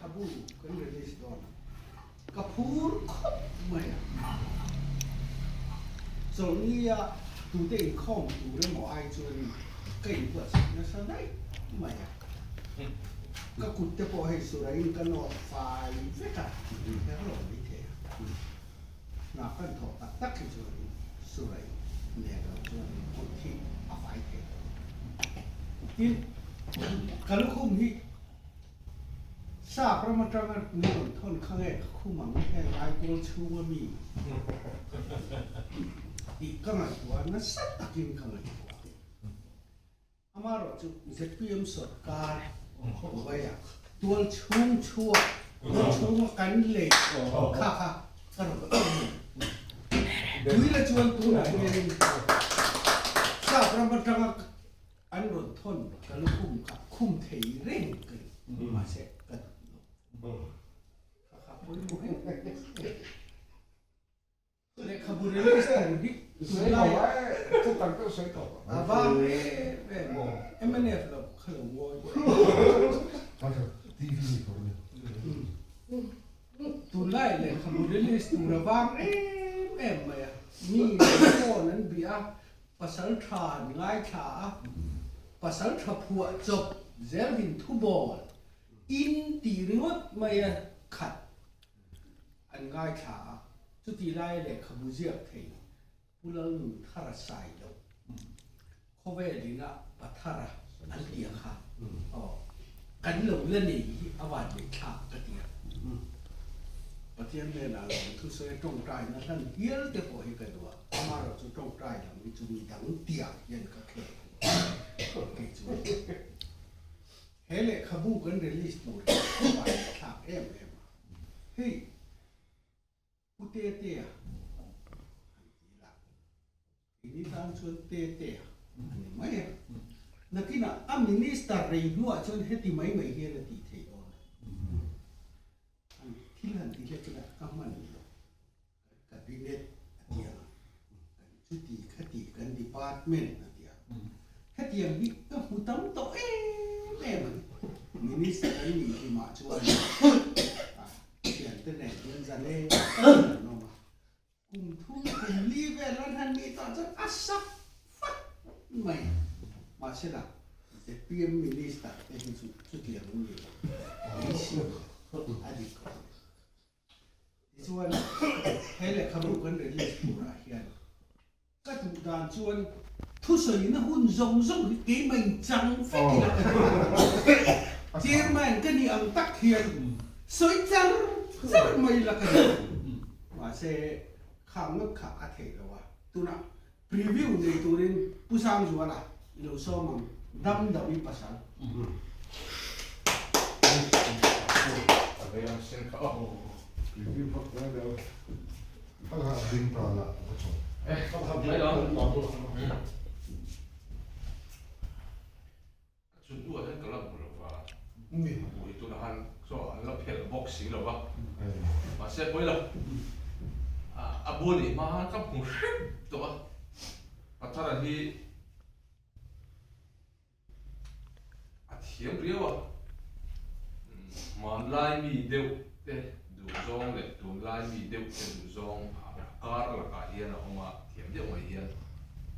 Lehkhabu kan release dawn a, ka phur khawp mai a. Chawlhnia tute inkhawm tur emaw ai chuanin ka inbuatsaih nasa daih mai a. Ka kut te pawh hei surain ka nawt fai vek a, her lo mai thei a. Hna kan thawh tak tak hi chuanin surai nen lo chuanin kut hi a fai thei lo. Tin, ka lukhum hi Sap ram atanga min rawn thawn kha nge ka khum ang heng Aikawl chhunga mi tih ka ngaihtuah a, nasa takin ka ngaihtuah a. Amaherawhchu zpm sawrkar hnuaiah tual chhung chhuak, tual chhunga kan lei kha kha ka rawn tawng a ni. Tuila chuan tunah hianin Sap ram atanga An rawn thawn ka lukhum kha khum thei reng ka ni, mahse ka duh lo. Kha kha pawimawh em em. Lehkhabu release tur hi tunlai a vang em em. Mnf lo kha lo ngawi. Tunlai lehkhabu release tur a vang em em mai a, mi phone an bih a, Pasal tha an ngaithla a, pasal tha phuah chawp zelvin thubawl in tih ringawt mai a khat an ngaithla a, chutih lai lehkhabu ziak thei Pu Lalnun Thara sai lo khawvel ina Pathara an ti ang kha aw kan lo la nei hi a van leh thlak ka ti a. Pathian hnenah lo thusawi tawngtaina hlan hial te pawh hi ka duh a. Amaherawh chu tawngtai lam hi chu mi dang tiah hian ka khel thung a, kei chu he lehkhabu kan release tur hi ka van thlak em em a, hei Pu Tetea han ti la, keini tan chuan Tetea a ni mai a, nakinah a minister rei hnuah chuan heti mai mai hian a tih theih dawn a, thil han ti hlek ila ka hman lo. Cabinet a ti ang, kan chuti khati kan department a ti ang. Hetiang hi ka hmu tam tawh em em a ni. Minister an nih hlimah chuan thiante nen hian zaleng takin an awm a. Kum thum kum li vel an han nih tawh chuan a sak fat mai a. Mahsela zpm minister te hi chu chutiang an ni lo. A dik lo. Tichuan, he lehkhabu kan release turah hian ka duh dan chuan thusawina hun zawng zawng hi keimah in chang vek ila ka ti a. Chairman ka nih ang tak hian sawi char char mai ila ka ti a. Mahse, khang ngawt kha a theih lo a. Tunah preview nei turin Pu Sangzuala i lo sawm ang, dam dam i pasal. A thiam riau a, hmanlai mi deuh te duhzawng leh tunlai mi deuh te duhzawng a kar lakah hian a awm a, thiam deuh mai hian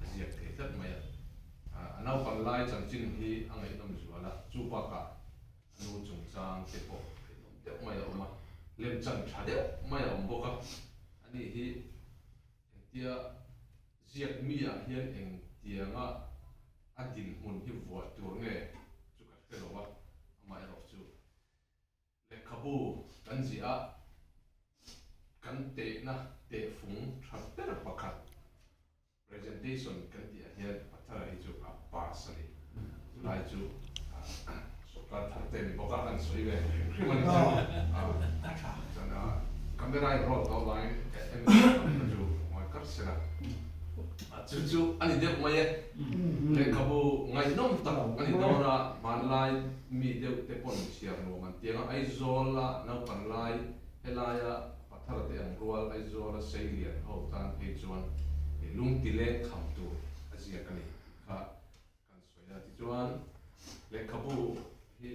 a ziak thei tlat mai a. A naupan lai chanchin hi a ngaihnawm zual a, chu bakah a nu chungchang te pawh ngaihnawm deuh mai a awm a, lemchan tha deuh mai a awm bawk a, ani hi engtia Ziak mi ah hian eng tianga a dinhmun hi vuah tur nge chu ka hre lo a, amaherawh chu lehkhabu kan ziah a kan tehna tehfung tha ber pakhat presentation kan tih ah hian Pathara hi chu a pass a ni. Chulai chu sawrkar thar te ni bawk a kan sawi ve hrim hrim a ni chuan chuan camera in roll tawh avangin en kha chu ngawi kar se la chu chu a ni deuh mai e lehkhabu ngaihnawm tak a ni dawn a hmanlai mi deuh te pawn chhiar nuam an tiang a Aizawl a naupan lai helaia Pathar te ang rual Aizawl a seilian ho tan phei chuan lungtileng tham tur a ziak a ni tih kha Kan sawi a, tichuan lehkhabu hi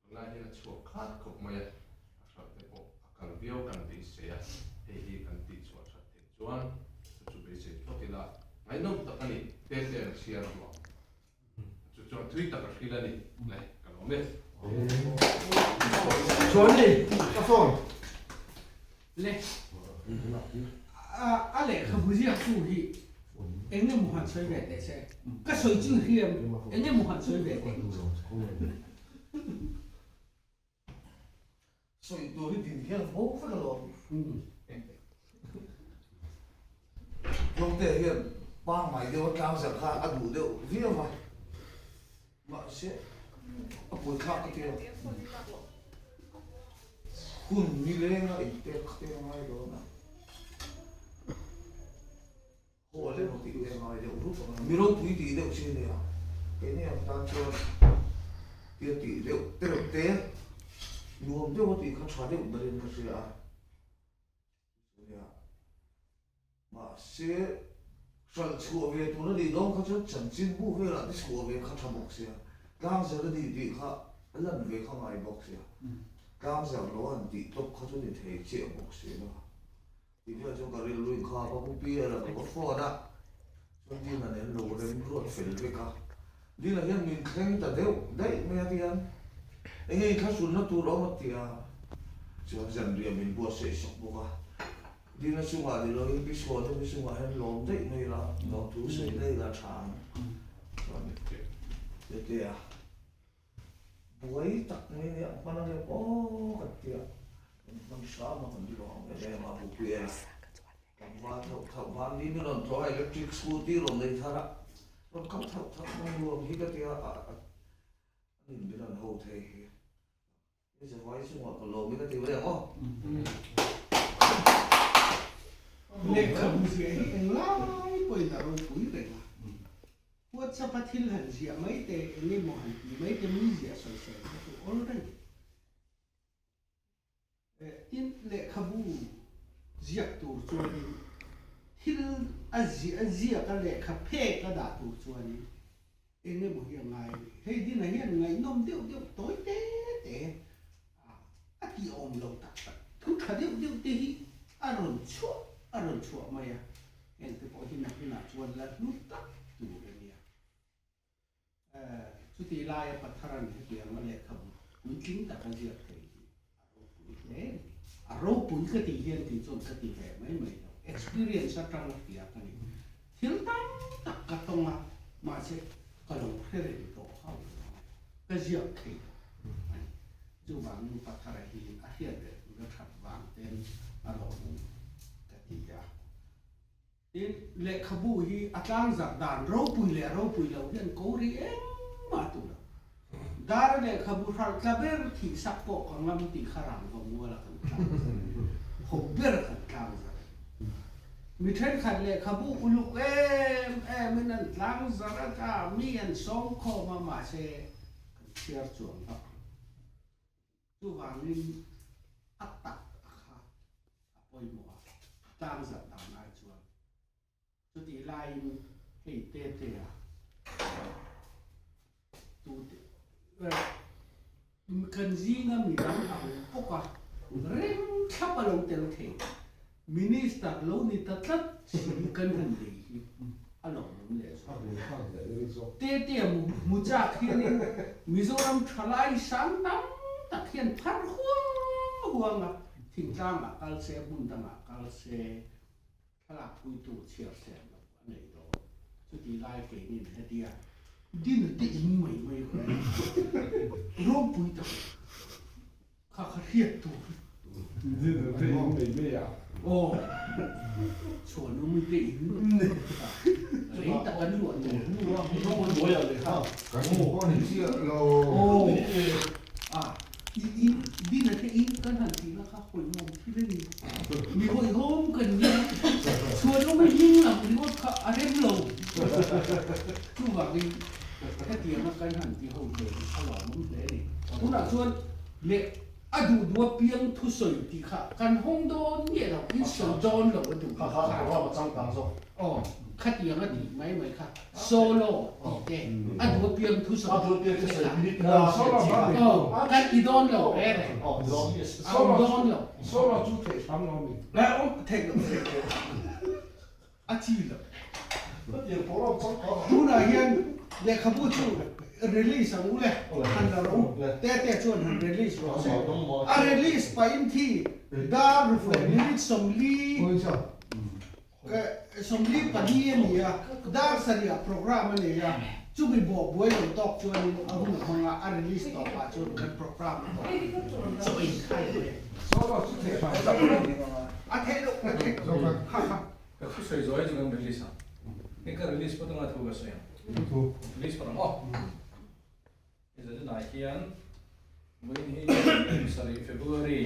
Tunlai hian a chhuak khat khawp mai a, a hralh te pawh a kal viau kan beisei a, hei hi kan tihchhuah that theih chuan chu chu beisei phawt ila ngaihnawm tak a ni, te te an chhiar duah chu chuan thui tak a hril a ni, le ka lawm e. Chuan ni, ka phone. Le, a lehkhabu ziaktu hi eng emaw han sawi ve teh se, ka sawi chu i hria em, eng emaw han sawi ve teh. Sawi tur hi din hian bo vek alawm. Tlawngte hian pangngai deuh a tlangzarh kha a duh deuh viau a, mahse a buaithlak ka ti a. Hun nileng a inpek te a ngai dawn a, haw leh maw tih te a ngai deuh rup ang a, mi ropui tih deuh chi a nia, keini ang tan chuan tia tih deuh tereuh te nuam deuh a tih kha tha deuh berin ka hria a. Nia, mahse hralh chhuah ve tur a nih dawn kha chuan chanchin bu velah te chhuah ve kha tha bawk sia, tlangzarh a nih tih kha a lan ve kha ngai bawk sia, tlangzarh lo han tih tawp kha chu ni thei chiah bawk si lo. Tih vel chuan ka rilru in kha ka pu pi a la ka va phone a, chuan Dina nen lo rem ruat fel vek a, Dina hian min thleng ta deuh daih mai a tihian eng nge thlahrunna tur a awm a ti a, chuan zanriah min buatsaih sak bawk a, Dina chungah ni loin Pi Chhuahte mi chungah hian lawm daih mai ila, lawmthu sawi daih ila tha ang chuan tete a buai tak mai nia hman a nia aw kan ti a, kan hman hram a kan lawm em em a bupui a. Tlangval thauh thauh van ni min rawn tlawh a electric scooty rawn nei thar a, rawn kal thauh thauh mai nuam hi ka ti a, a nin min rawn ho thei hi. Hei zavai chungah ka lawm in a ti mai ang aw. Lehkhabu ziah hi englai pawhin a ropui reng a, WhatsApp a thil han ziah mai te, eng emaw han tih mai te mi ziah sawisel kha chu awl reng. Tin, lehkhabu ziak tur chuanin thil a ziah a ziak a lehkha phek a dah tur chuanin eng emaw hi a ngai a ni. Hei dinah hian ngaihnawm deuh deuh tawi te te a tih awm lo tak tak thu tha deuh deuh te hi a rawn chhuah a rawn chhuah mai a, heng te pawh hi nakinah chuan la hlu tak tur a nia. Chutih laia Patharan hetiang a lehkhabu puitling tak a ziak thei hi a ropui hle a ni. A ropui ka tih hian kei chuan ka ti ve mai mai lo. Experience atanga hria ka ni. Thil tam tak ka tawng a, mahse ka lo hre reng tawh hauh lo a, ka ziak thei lo a ni. Chuvangin Pathara hi a hriat ber tur a that vang ten a lawmawm ka ti a. Tin, lehkhabu hi a tlangzarh dan ropui leh ropui lo hian ko ri engmah a tu lo. Dar a lehkhabu hralh tla ber thih sak pawh ka ngam tih kha rangva mual a kan tlangzarh ho ber kan tlangzarh. Mi thenkhat lehkhabu uluk em em in an tlangzarh a ta mi an sawm khawm a mahse kan chhiar chuang vak lo. Chuvangin a tak a kha a pawimawh a, tlangzarh dan ai chuan chutih laiin hei te te a tute kan zinga midang ang bawk a reng thlap a lo tel thei Minister lo ni ta tlat si kan han nei hi a lawmawm leh zawk. Tetea mu chak hianin Mizoram thalai sang tam tak hian phar huang huang a, thingtlangah kal se, hmun dangah kal se, thlalak puitu chhiar seng lo a nei dawn. Chutih lai keinin hetia din te in mai mai ropui tak Kha kha hriat tur. Dinner te in nei mai a. Aw. Chhuan awm te in rei tak an luah tur hnu a. Buai ah leh kha. Kan hmu pawh ni chiah lo. Aw. A i in dinner te in kan han tih na kha hawihhawm thil a ni. Mi hawihhawm kan nia. Chhuan awm a hming lam ringawt kha a rem lo. Chuvangin hetianga kan han ti ho hle hi a lawmawm hle a ni. Tunah chuan Leh a duh duh a piang thusawi tih kha kan hawng dawn nge lo, in sawi dawn lo a duh duh kha. Kha kha a changkang zawk. Aw. Khatiang a tih mai mai kha solo tih te a duh apiang thusawi tih te kha aw kan ti dawn lo reng reng a awm dawn lo. Solo chu theih hram lo mi. Awm theih loh theih loh a chi loh. Tunah hian lehkhabu chu release ang u le han la rawh u Tete chuan han release rawh se a release pahin khi dar ruk leh minute 40 42 a ni a, dar sarih program a nei a, chumi bawh buai lo tawk chuanin a hun a hmang a, a release tawpah chuan kan program a tawp chaw in khai mai a. A theih loh, a theih loh, ha ha. Ka thu sawi zawi chu kan release ang. Hei ka release pawh tanga thu ka sawi ang. Release pawh ang aw. Hei zanah hian vawiin hi sarih February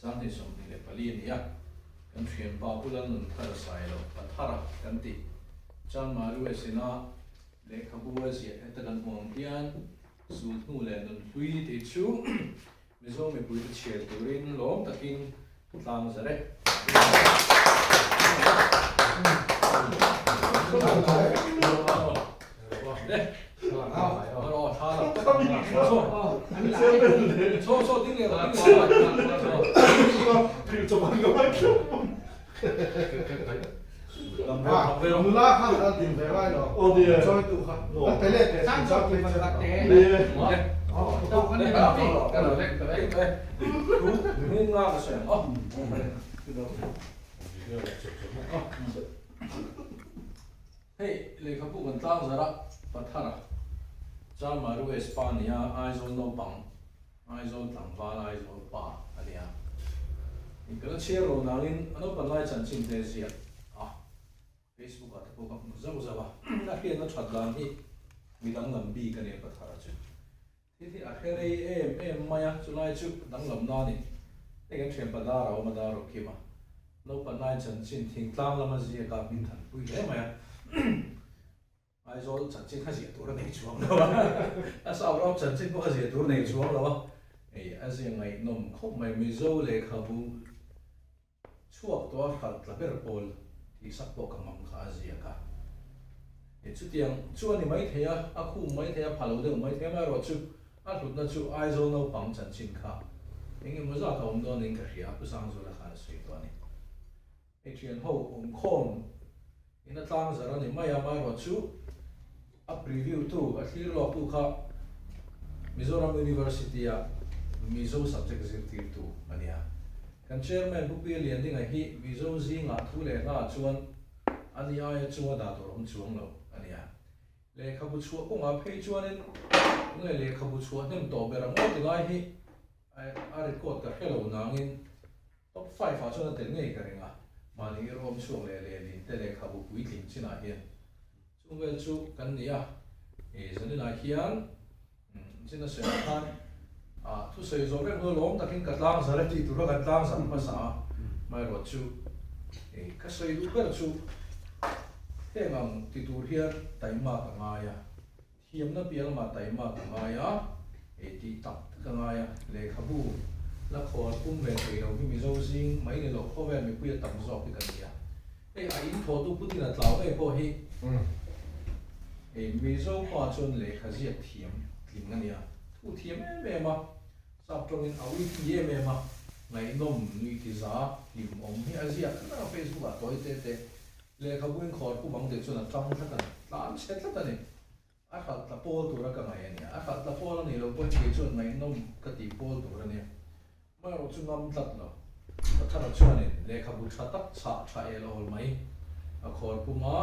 2024 a ni a, kan thianpa Pu Lalnunthar Sailo Pathara kan tih Chanmari West-ina lehkhabu a ziah heta kan hmuh ang hian sulhnu leh nunhlui tih chu Mizo mipuite chhiar turin lawm takin tlang zar e. Nula kha a din ve lai lo. Chawi tu kha. A pe leh pe. Hei lehkhabu kan tlang zar a, Pathara, Chanmari West pa nia Aizawl naupang, Aizawl tlangval, Aizawl pa a nia. Ka la chhiar lo nangin a naupan lai chanchin te ziak a. Facebook ah te pawh ka hmu zauh zauh a, a hriatna that dan hi mi danglam bik a nia Pathara chu. Thil hi a hre rei em em mai a, chulai chu danglam na a ni. Hei kan thianpa dar a awm a, dar aw kim a, naupan lai chanchin thingtlang lama ziak a min thanpui hle mai a. Aizawl chanchin kha ziah tur a nei chuang lo a, a South ram chanchin pawh kha ziah tur a nei chuang lo a, hei a ziah ngaihnawm khawp mai Mizo lehkhabu chhuak tawh a hralh tla ber pawl tih sak pawh ka ngam kha a ziak a. Hei chutiang chu a ni maithei a, a khum maithei a, pha lo deuh maithei amaherawhchu a hlutna chu Aizawl naupang chanchin kha eng emaw zat a awm dawn niin ka hria a, Pu Sangzula khan a sawi tawh a ni. Hei thian ho awmkhawm in a tlang zar a ni mai a, amaherawhchu a preview tu, a thlir lawk tu kha Mizoram University a Mizo subject zirtirtu a ni a. Kan chairman Pu Pi Liandinga hi Mizo zingah thu leh hla chuan a ni aia chunga dah tur awm chuang lo a ni a. Lehkhabu chhuah kawngah phei chuanin tunge lehkhabu chhuah hnem tawh ber ang aw ti lai hi a record ka hre lo nangin Top 5 ah chuan a tel ngei ka ring a, mahni rawm chhuak leh lehlin te lehkhabu puitling chinah hian chung vel chu kan ni a, i zaninah hian chin a sawi ang khan ah thusawi zawh vek hnu lawm takin ka tlang zar e tih tura kan tlang zar hmasa a, amaherawh chu i ka sawi duh ber chu heng ang ti tur hian taima ka ngai a, Thiamna piah lamah taima ka ngai a, ei tih tak ka ngai a, lehkhabu la khawl pum ve thei lo hi Mizo zing mai ni lo khawvel mipui a tam zawk hi ka ni a. Hei a in thawhtu Putin a tlau ngei pawh hi ei Mizo pa chuan lehkha ziak thiam tling a nia, thu thiam em em a, sap tawngin a ui ti em em a, ngaihnawm nui ti za hlim awm hi a ziak tlat a, Facebook ah tawi te te Lehkhabu inkhawr pu bang tih chuan a tang tlat a ni, tlan chhe tlat a ni. A hralh tla pawl tura ka ngaih a ni a, a hralh tla pawl a nih loh pawhin kei chuan ngaihnawm ka tih pawl tur a nia. Amaherawh chu ngam tlat lo. Pathara chuanin lehkhabu tha tak chhah tha el awl mai a khawr puma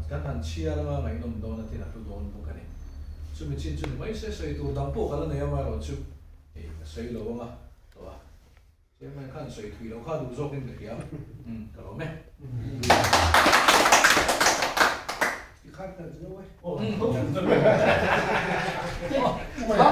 kan han chhiar anga ngaihnawm dawn a tin a hlu dawn bawk a ni. Chumi chin chu ni mai se sawi tur dang pawh ka la nei amaherawh chu hei ka sawi lo anga tawh a. Chairman khan sawi thui lo kha duh zawkin ka hria. Ka lawm e.